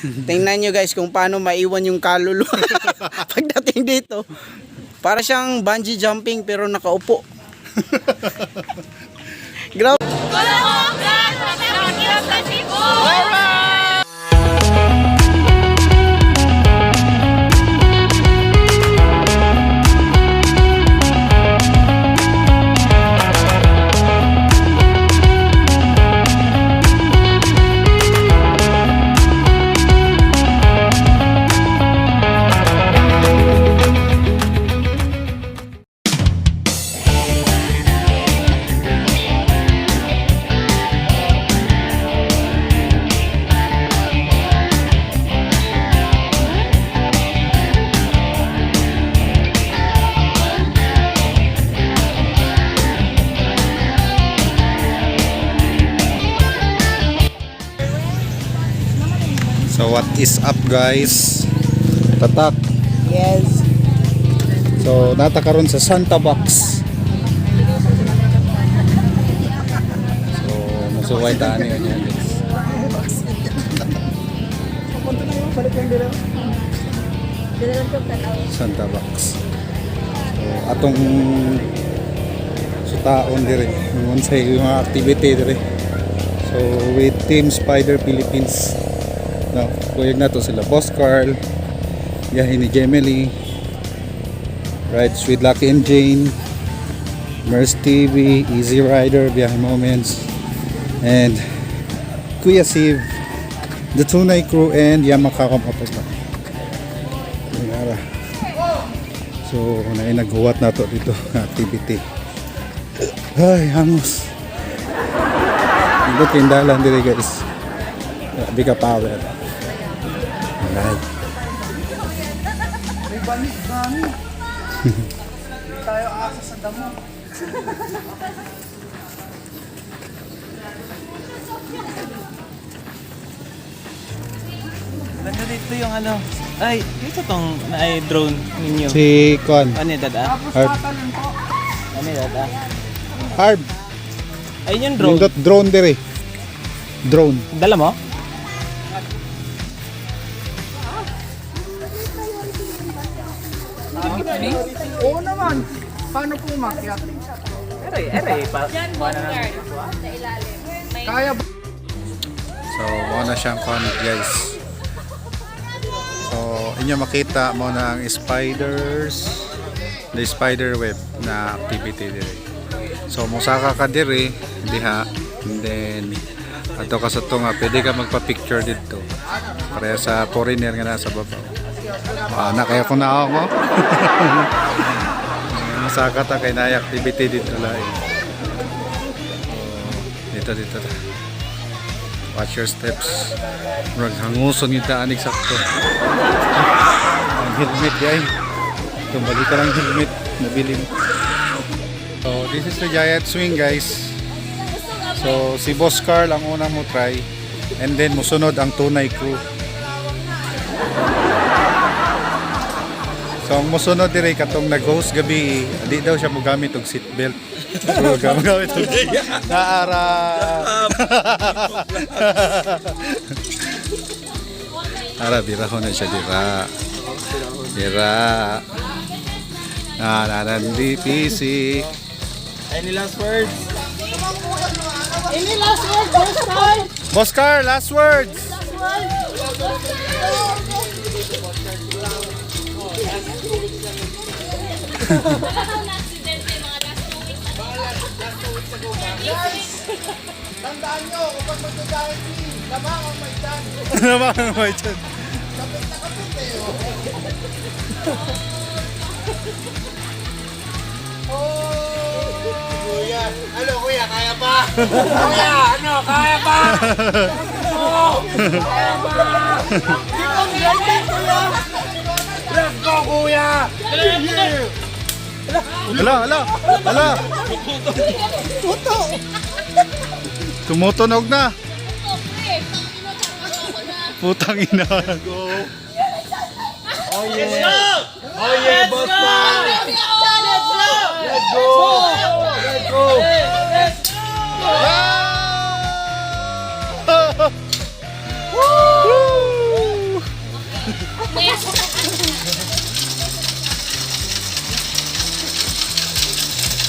Tingnan nyo guys kung paano maiwan yung kaluluwa pagdating dito. Para siyang bungee jumping pero nakaupo. Grabe. So what is up, guys? Tatak. Yes. So nata karon sa Santa Box. So masuway ta ani niya, guys. Santa Box. So atong sutaon dire unsay mga activity dire. So with Team Spider Philippines. No, kuyog na to sila Boss Carl, yahin ni Gemily, Rides with Lucky and Jane, Merce TV, Easy Rider, Biyahe Moments, and Kuya Siv, the Tunay Crew, and Yamakaka Motovlog. Yun, ara. So, na naghuwat na to dito na activity. Ay, hangos. Dito tindalan dire, guys. Grabe ka power. Alright. May banig, bani. Hindi tayo asa sa damo. Ganda dito yung ano. Ay, ito tong na ay drone ninyo. Si Kon. Ano yung dada? Harb. Ano yung dada? Harb. Ayun yung drone. Nindot drone dire. Drone. Dala mo? Oo naman. Paano po umakyat? Aray, aray. Pa, Yan, Boss Carl. Sa ilalim. May Kaya ba? So, mo na siyang con, guys. So, inyo makita mo na ang spiders, the spider web na activity dire. So, musaka ka dire, diha, and then ato ka sa tunga, pwede ka magpa-picture dito. Pareha sa foreigner nga nasa baba. Ah, na kaya ko na ako. Musaka ta kay na activity dito lain. So, dito dito ta. Watch your steps. Murag hanguson yung daan sakto. Ang helmet ay. Tumbali ka lang helmet. Nabili mo. So this is the giant swing, guys. So si Boss Carl ang unang mo try. And then musunod ang tunay crew. So ang musunod dire katong nag-host gabi, di daw siya mogamit og seatbelt. So gamit og naara. Ara, bira ko na siya, dira. Dira. Na, na, na, DPC. Any last words? Any last word, Boss Carl? Boss Carl, last words! Aksidente mga last 2 weeks. Tandaan nyo, kapag magdadahil lamang ang may chance. Lamang ang may chance. Kapit na kapit eh. Oh! Kuya, ano kuya, kaya pa? Kuya, ano, kaya pa? Oh, kaya pa? Keep on grinding, kuya! Let's go, kuya! Yeah! Ala, ala, ala! Puto! Tumutunog na! Putang ina. Oh yeah! Oh yeah, boss man! Let's go! Let's go! Ah! Woo!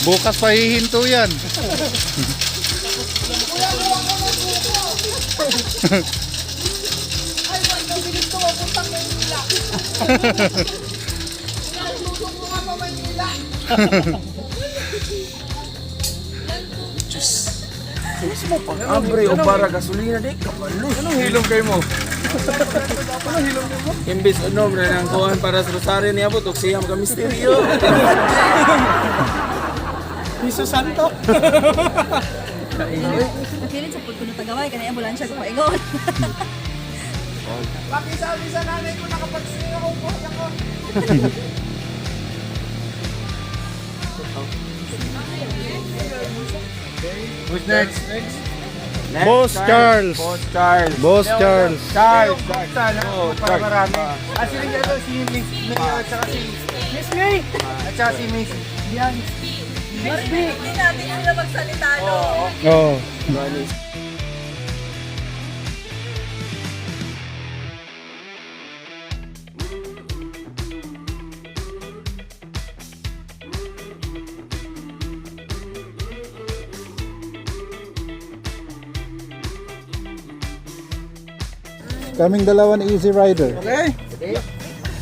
Bukas pa hihinto yan. Ay, wala bilis ko mapuntang Maynila. Nagluto ko nga pa Maynila. Abre o para gasolina di kabalo. Anong hilom kayo mo? Anong hilom kayo mo? Imbis ano bre nang kuan para sa rosaryo niya po siyam ka misteryo. Piso Santo. Pilit sa pud kuno tagaway kanay ambulansya ko paingon. Pakisabi sa nanay ko nakapag-swing ako, buhay ako. Who's next? Next. Boss Charles. Boss Charles. Boss Charles. Charles. Oh, Para marami. Ah, sino yung ano, si Miss May at saka si Miss May! At saka si Miss Bian. Miss B! Hindi natin sila magsalita no. Oh. Kaming dalawa ni Easy Rider. Okay.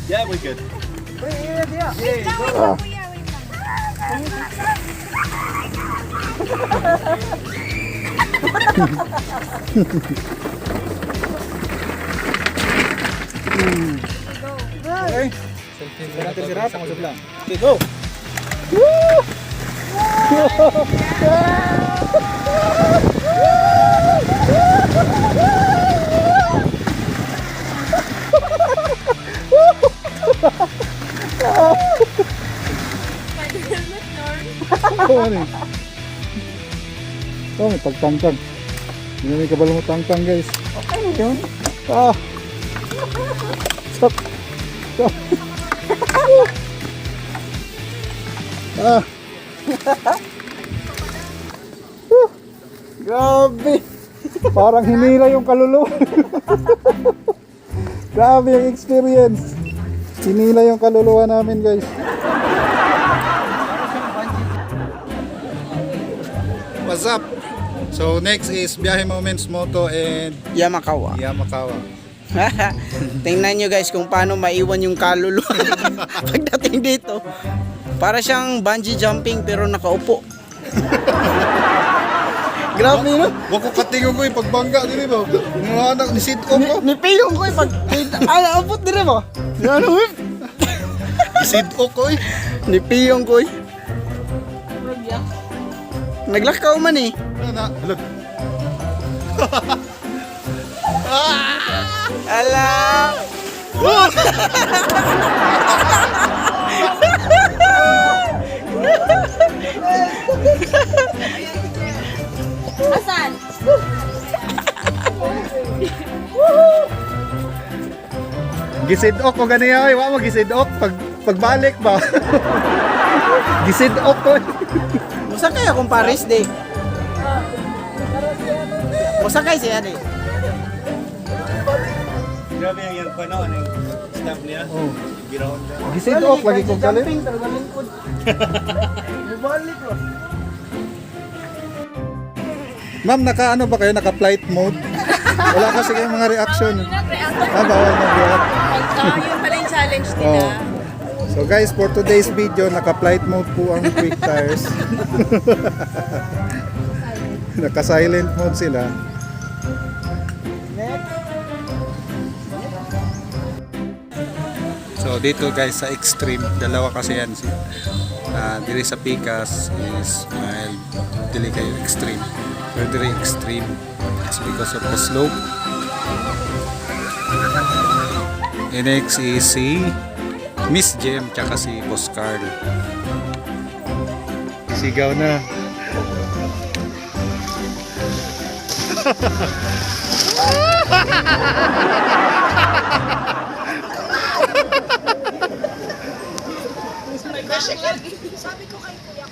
Yeah, we good. Wait lang, wait lang, kuya, wait lang. Okay, go. Oo, ano eh. Ito, may pagtangtang. Hindi na may kabalo mo tangtang, guys. Okay yun. Ah! Stop! Stop! Ah! Grabe. Parang hinila yung kaluluwa. Grabe yung experience. Hinila yung kaluluwa namin, guys. What's up? So next is Biyahe Moments Moto and Yamakawa. Yamakawa. Tingnan nyo guys kung paano maiwan yung kaluluwa pagdating dito. Para siyang bungee jumping pero nakaupo. Grabe no? Wa ko katingog ko pagbangga dili ba? Mga anak ni sit ko. Ni piyong ko eh, pag ay abot dire ba? Ano whip? Sit ko eh. Ni piyong ko eh. Naglakaw man eh. Ano na? Halog. Ala! Asan? Gisid ok ko ganiya oy, wa mo gisid ok pag pagbalik ba. Gisid ok ko. Musakay akong Paris day. Musakay siya day. Grabe yung yung ano, ano yung stamp niya. Oh. Giraon. Gisid ok lagi kong kalit. Jumping talaga lingkod. Mubalik ro. Ma'am, naka ano ba kayo? Naka flight mode? Wala kasi kayong mga reaction. Ah, bawal mag-react. Yun pala yung challenge nila. Oh. So guys, for today's video, naka flight mode po ang quick tires. Naka silent mode sila. So dito guys sa extreme, dalawa kasi yan si diri sa Pikas is mild, dili kayo extreme. Pero diri extreme, it's because of the slope. And next is si Miss Jem tsaka si Boss Carl. Sigaw na. Sabi ko kay Kuya,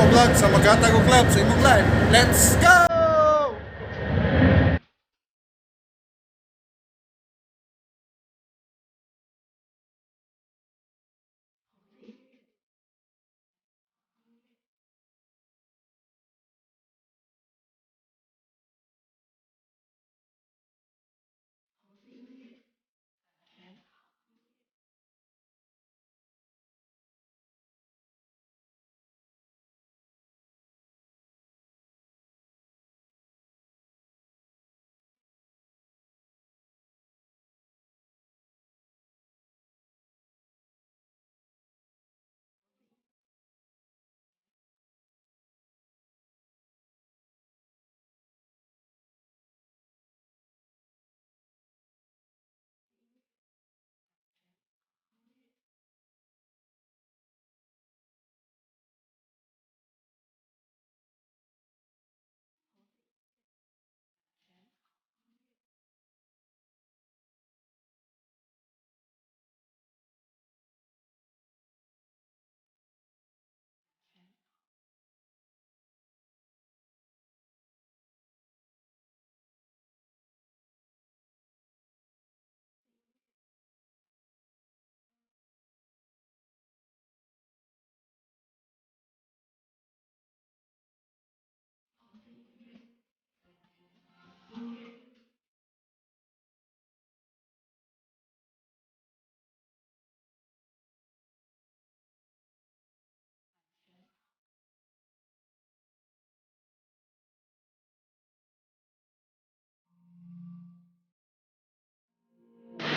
imong vlog sa maghatag og love sa imong life. Let's go!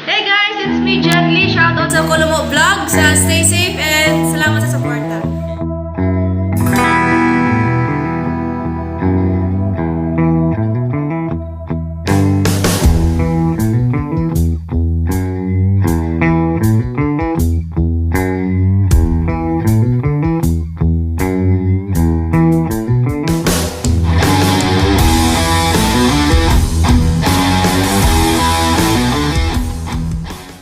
Hey guys, it's me, Jet Li. Shout out sa Kolomo Vlog. Sa stay safe.